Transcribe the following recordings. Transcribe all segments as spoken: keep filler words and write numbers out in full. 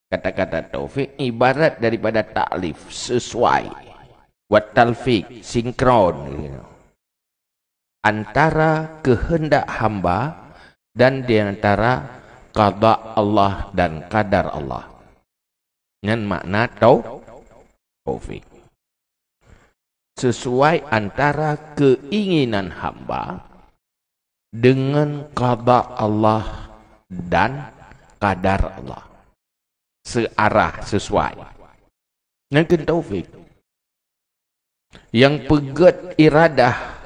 Kata-kata taufik ibarat daripada ta'lif, sesuai, wa talfiq, sinkron, gitu. Antara kehendak hamba dan di antara qada Allah dan qadar Allah. Nyan makna tau-, taufik. Sesuai antara keinginan hamba dengan qada Allah dan qadar Allah. Searah, sesuai. Nyan keuh taufik. Nyang peugét iradah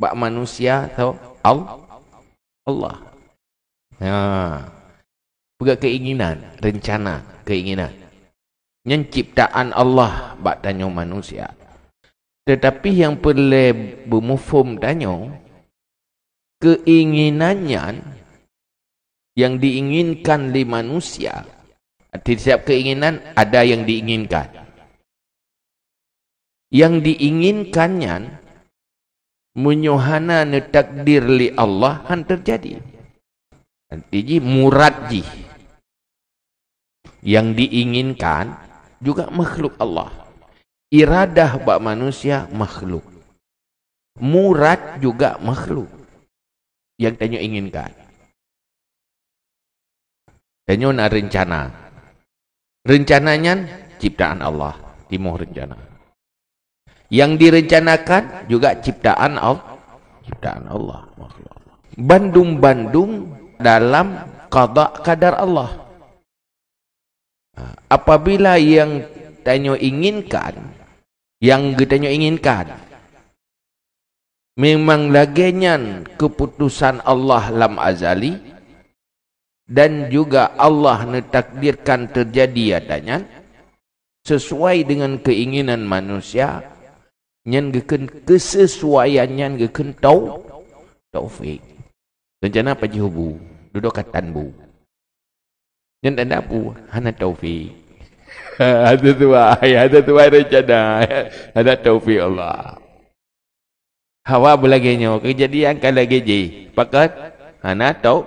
bak manusia tau Al-, Allah. Ha. Peugét keinginan, rencana, keinginan. Nyan ciptaan Allah bak tanyoe manusia. Tetapi nyang peureulée beumuphom tanyoe, keinginan nyan nyang diinginkan lé manusia. Di tiap keinginan ada nyang diinginkan. Nyang diinginkan nyan, meunyoe hana neutakdir lé Allah, han teujadi. Arti jih, murad jih. Nyang diinginkan juga makhluk Allah. Iradah bak manusia makhluk. Murad juga makhluk. Nyang tanyoe inginkan. Tanyoe na rencana. Rencana nyan ciptaan Allah, timoh rencana. Nyang direncanakan juga ciptaan Al-, ciptaan Allah, makhluk Allah. Bandum-bandum dalam qada qadar Allah. Ha, apabila nyang tanyoe inginkan, nyang geutanyoe inginkan, memang lagée nyan keuputosan Allah lam azali, dan juga Allah neutakdirkan teujadi ata nyan, sesuai dengan keinginan manusia, nyan geukheun keusesuaian nyan geukheun tau-, taufik. Rencana pajoh bu, dudoe katan bu. Nyan tanda peue? Hana taufik. Hana tuai, hana tuai rencana. Hana taufik Allah. Hawa beulagée nyoe, keujadian ka lagée jih. Pakon? Hana tau-,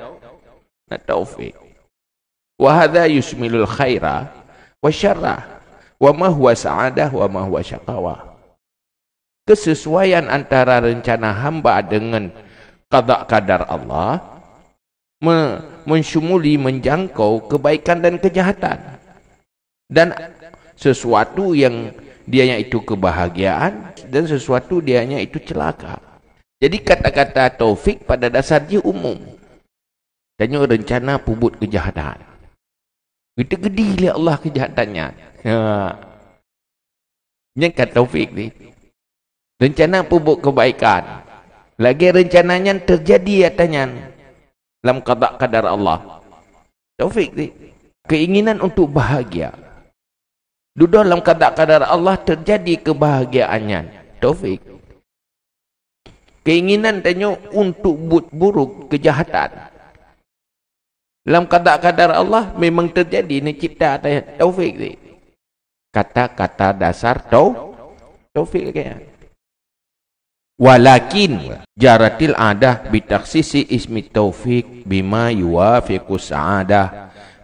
hana taufik. Wa hadza yusymalul khaira wa syarra, wa ma huwa sa'adah wa ma huwa syaqawa. Keusesuaian antara rencana hamba deungon qada qadar Allah me-, mensyumuli, menjangkau kebaikan dan kejahatan. Dan sesuatu yang dia yaitu kebahagiaan dan sesuatu dia yaitu celaka. Jadi kata-kata taufik pada dasar jih umum. Tanyoe rencana peubuet keujahatan. Geuteukeudi lé Allah keujahatan nyan. Ha. Nyan ka taufik ni. Rencana peubuet keubaikan. Lagée rencana nyan teujadi ata nyan lam qada qadar Allah. Taufik ni. Keinginan untuk bahagia. Dudoe lam qada qadar Allah teujadi keubahagiaan nyan. Taufik. Keinginan tanyoe untuk buet buruk, keujahatan. Lam qada qadar Allah memang teujadi, neucipta ata nyan, taufik ni. Kata-kata dasar tau-, taufik lagée nyan. Walakin jaratil adah bi takhsisi ismi taufik bima yuwafiqus sa'adah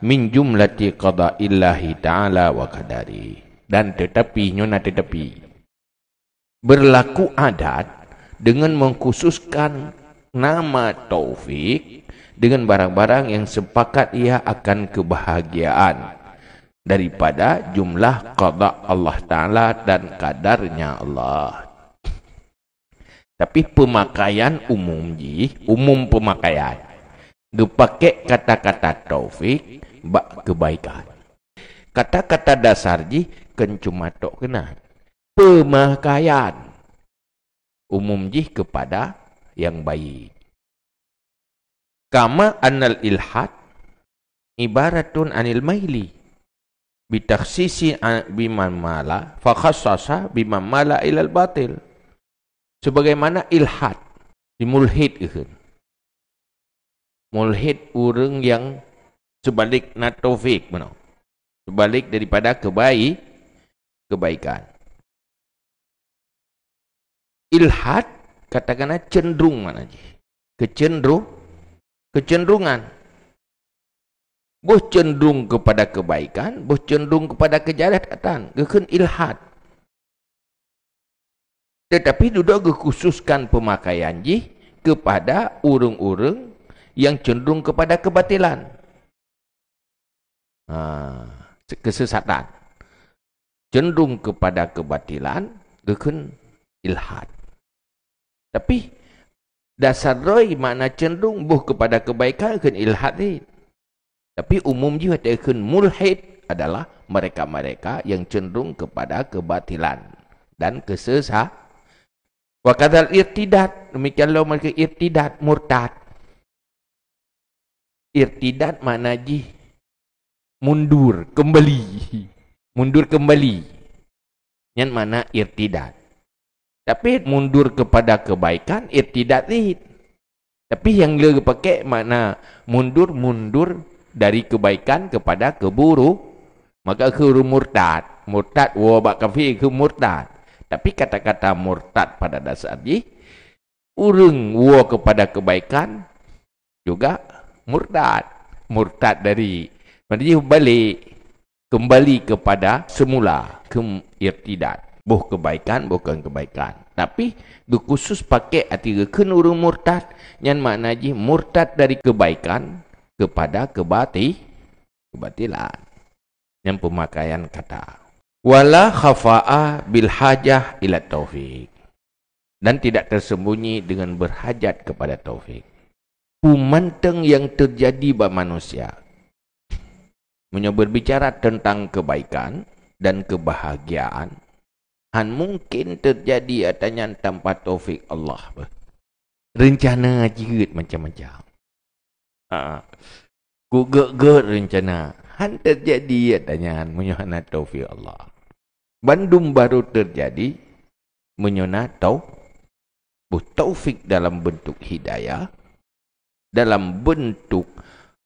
min jumlati qadaillahi ta'ala wa qadari. Dan tetapi, nyoe na tetapi. Berlaku adat dengan mengkhususkan nama taufik dengan barang-barang yang sepakat ia akan kebahagiaan daripada jumlah qada Allah Ta'ala dan qadarnya Allah. Tapi pemakaian umum jih, umum pemakaian, geupakek kata-kata taufik bak keubaikan. Kata-kata dasar jih kon cuma tok keunan. Pemakaian umum jih keupada nyang baik. Kama annal ilhad ibaratun anil maili bi takhsisi a-, biman mala, fa khassasa biman mala ilal batil. Sebagaimana ilhad, di mulhid ikheun. Mulhid ureuëng nyang seubalik na taufik meunoe. Seubalik daripada keubai-, keubaikan. Ilhad, katakanlah cenderung makna jih. Keucenderung-, keucenderungan. Boh cenderung kepada kebaikan, boh cenderung kepada kejahat-, atan, geukheun ilhad. Tetapi dudoe geukhususkan pemakaian jih kepada ureuëng-ureuëng nyang cenderung kepada kebatilan. Ha, se-, kesesatan. Cenderung kepada kebatilan, geukheun ilhad. Tapi, dasar droe makna cenderung boh kepada kebaikan geukheun ilhad cit. Tapi umum jih watée geukheun mulhid adalah mereka-mereka nyang cenderung kepada kebatilan dan kesesa-, wa kadzal irtidad, demikian lo mereka irtidad, murtad. Irtidad makna jih mundur kembali. Mundur kembali. Nyan makna irtidad. Tapi mundur kepada kebaikan, irtidad cit. Tapi nyang le geupakée makna mundur, mundur dari kebaikan kepada keburu-, maka geukheun murtad. Murtad, woe bak kafé geukheun murtad. Tapi kata-kata murtad pada dasar jih, ureuëng woe kepada kebaikan juga murtad. Murtad dari, makna jih balik, kembali kepada semula, geukheun irtidad. Boh kebaikan, boh kon kebaikan. Tapi, geukhusus pakée arti geukheun ureuëng murtad, nyan makna jih murtad dari kebaikan kepada kebati-, kebatilan. Nyan pemakaian kata. Wala khafa'a bil hajah ila taufik. Dan tidak tersembunyi dengan berhajat kepada taufik. Peue mantong nyang terjadi bak manusia, meunyoe berbicara tentang kebaikan dan kebahagiaan, han mungkin terjadi ata nyan tanpa taufik Allah beh. Rencana jeuet macam-macam. Ha. Kugét-gét rencana. Han terjadi ata nyan meunyoe hana taufik Allah. Bandum baru terjadi meunyoe na tau-, boh taufik dalam bentuk hidayah, dalam bentuk,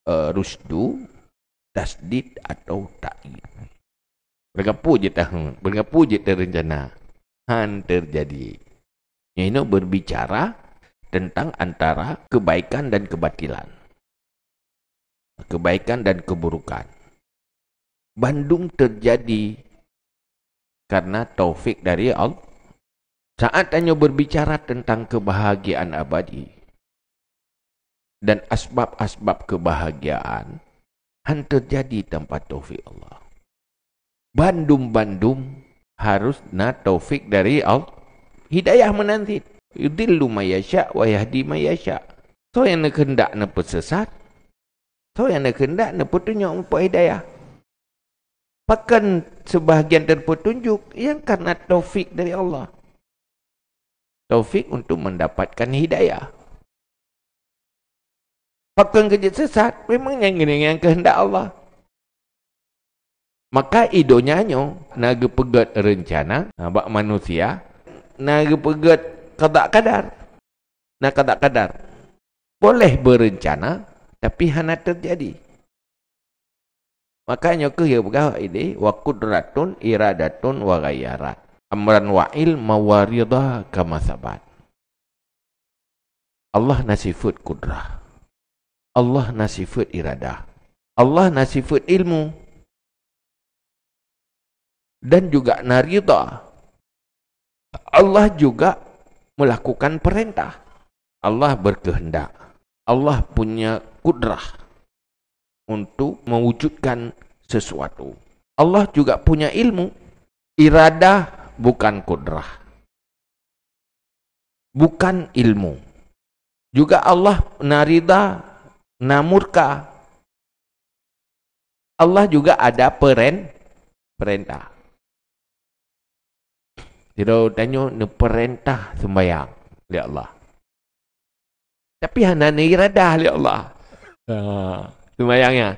eh, rusdu, tasdid atau ta'id. Beureugapu jeuet tahun, beureugapu jeuet teurencana. Han terjadi. Nyoe berbicara tentang antara kebaikan dan kebatilan. Kebaikan dan keburukan. Bandum terjadi karena taufik dari Allah. Saat tanyoe berbicara tentang kebahagiaan abadi dan asbab-asbab kebahagiaan, han terjadi tanpa taufik Allah. Bandum-bandum harus na taufik dari Allah. Hidayah meunan cit. Yudhillu may yasha wa yahdi may yasha. Soe nyang neukheundak neupeusesat, soe nyang neukheundak neupeutunyok, neupeuhidayah. Pakon sebahagian teupeutunjuk, nyang karena taufik dari Allah. Taufik untuk mendapatkan hidayah. Pakon keu jeuet sesat, memang nyan, nyan keuheundak Allah. Maka i donya nyoe na geupeugét reuncana, ha, bak manusia, na geupeugét qada qadar. Na qada qadar. Boleh berencana, tapi hana terjadi. Maka nyoe kheueh geupeugah ideh, wa qudratun, iradatun, wa ghayarat. Amran wa ilma wa ridha kama sabat. Allah na sifeuet kudrah. Allah na sifeuet iradah. Allah na sifeuet ilmu. Dan juga na ridha. Allah juga melakukan perintah. Allah berkehendak. Allah punya kudrah untuk mewujudkan sesuatu. Allah juga punya ilmu. Iradah bukan kudrah. Bukan ilmu. Juga Allah na ridha, na murka. Allah juga ada peren-, perintah. Jadi, tanyoe neupeurintah sembahyang lé Allah. Tapi hana neuiradah lé Allah. Ha, sembahyang nyan.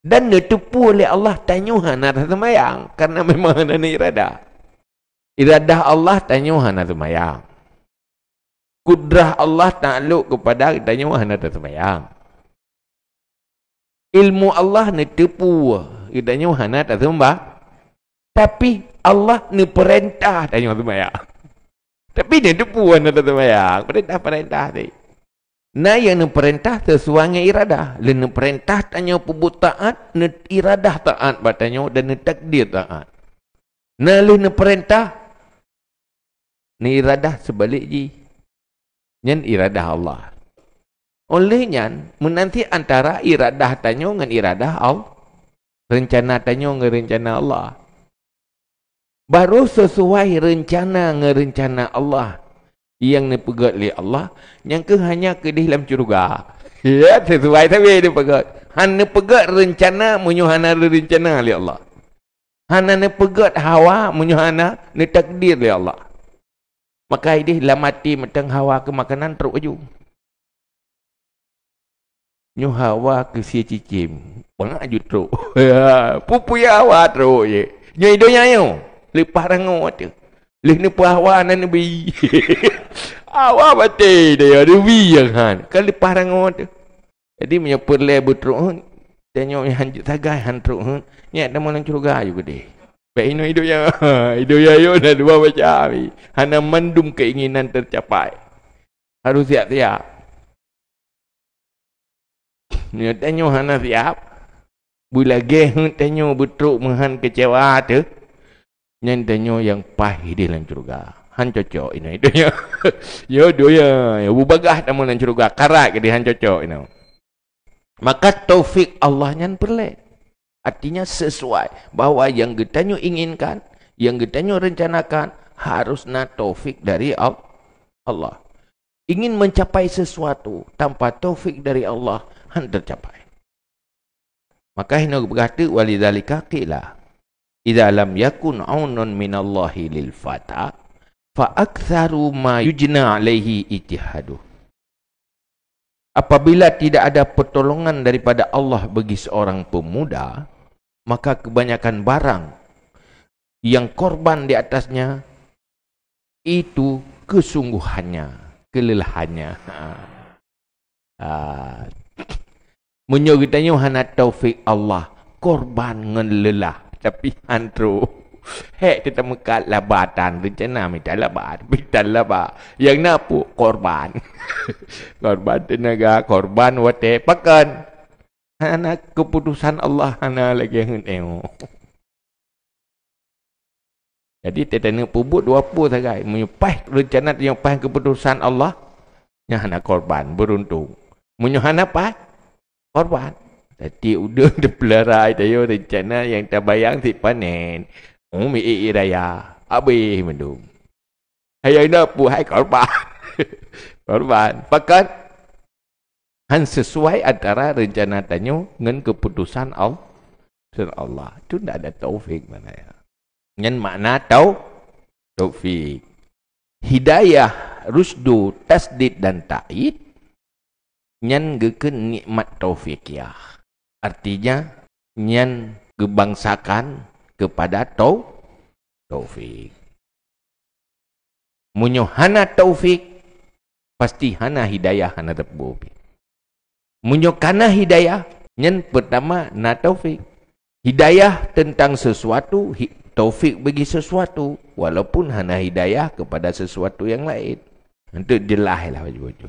Dan neuteupeue lé Allah tanyoe hana taseumbahyang, karena memang hana neuiradah. Iradah Allah tanyoe hana seumbahyang. Kudrah Allah taklok kepada tanyoe hana taseumbahyang. Ilmu Allah neuteupeue tanyoe hana taseumba-, tapi Allah neupeurintah tanyoe seumbahyang. Tapi neuteupeue hana taseumbahyang, peurintah-peurintah tadi. Na nyang neupeurintah sesuai ngon iradah. Lheueh neupeurintah tanyoe peubuet taat, neu-, iradah taat bak tanyoe dan neutakdir taat. Na lheueh neupeurintah, neuiradah seubalek jih. Nyan iradah Allah. Óh lheueh nyan, meunan cit antara iradah tanyoe ngon iradah Allah. Reuncana tanyoe ngon reuncana Allah. Barô sesuai reuncana ngon reuncana Allah nyang neupeugét lé Allah, nyang keuh hana keudeh lam syeuruga. Ya, sesuai sabe neupeugét. Han neupeugét reuncana meunyoe hana reuncana lé Allah. Hana neupeugét hawa meunyoe hana neutakdir lé Allah. Maka ideh lam até mantong hawa keu makanan trok aju. Nyoe hawa keu sie cicém, bangat aju trok. Ya, peue-peue hawa trok je. Nyoe i donya nyoe, leupah rangoe teuh. Lheueh neupeu hawa na neubi. Hawa batée daya neubi nyang han, ka leupah rangoe teuh. Jadi meunyoe peureulée beutrok heuet, tanyoe nyang han jeuet sagai han trok heuet, nyak tamong lam syeuruga aju keudeh. Bèk inoe i donya, i donya nyoe na dua macam. Hana mandum keinginan tercapai. Harus siap-siap. Meunyoe tanyoe hana siap, beulagée heuet tanyoe beutrok meuhan keucewa teuh, nyan tanyoe nyang paih ideh lam syeuruga. Han cocok inoe i donya. Yo donya, yo beubagaih tamong lam syeuruga, karat keudeh han cocok inoe. Maka taufik Allah nyan peureulée. Artinya sesuai bahwa nyang geutanyoe inginkan, nyang geutanyoe rencanakan harus na taufik dari Al-, Allah. Ingin mencapai sesuatu tanpa taufik dari Allah, han tercapai. Maka hino geupeugah teuk, walidzalika qila, "Idza lam yakun aunun minallahi lil fata, fa aktsaru ma yujna alaihi ijtihaduh." Apabila tidak ada pertolongan daripada Allah bagi seorang pemuda, maka kebanyakan barang yang korban di atasnya itu kesungguhannya, kelelahannya. Ha. Ha. Meunyoe geutanyoe hana taufik Allah, korban ngon lelah, tapi han trok. Hék teutameukat laba tan, reuncana mita laba, mita laba. Nyang na peue? Korban. Korban teunaga, korban watée, pakon? Hana keuputosan Allah, hana lagée heuet nyoe. Jadi, teutanyoe peubuet dua peue sagai. Meunyoe paih reuncana, tanyoe paih keuputosan Allah, nyan hana korban, beuruntung. Meunyoe hana paih, korban. Jadi, udeueng teupeulara tanyoe reuncana nyang tabayang sit panen. Oh, miék raya. Habéh mandum. Hai nyang na peue? Hai korban. Korban. Pakon? Han sesuai antara reuncana tanyoe ngon keuputosan Al-, keuputosan Allah. Itu ndak ada taufik maknanya. Nyan makna tau-, taufik. Hidayah, rusdu, tasdid dan ta'id, nyan geukheun nikmat taufiqiyah. Artinya, nyan geubangsakan keupada tau-, taufik. Meunyoe hana taufik, pasti hana hidayah, hana teupeu pih. Meunyoe kana hidayah, nyan peurtama na taufik. Hidayah teuntang seusuatu, hi-, taufik bagi seusuatu, walaupun hana hidayah keupada seusuatu nyang laén. Untuk jeulaih lah baju-baju.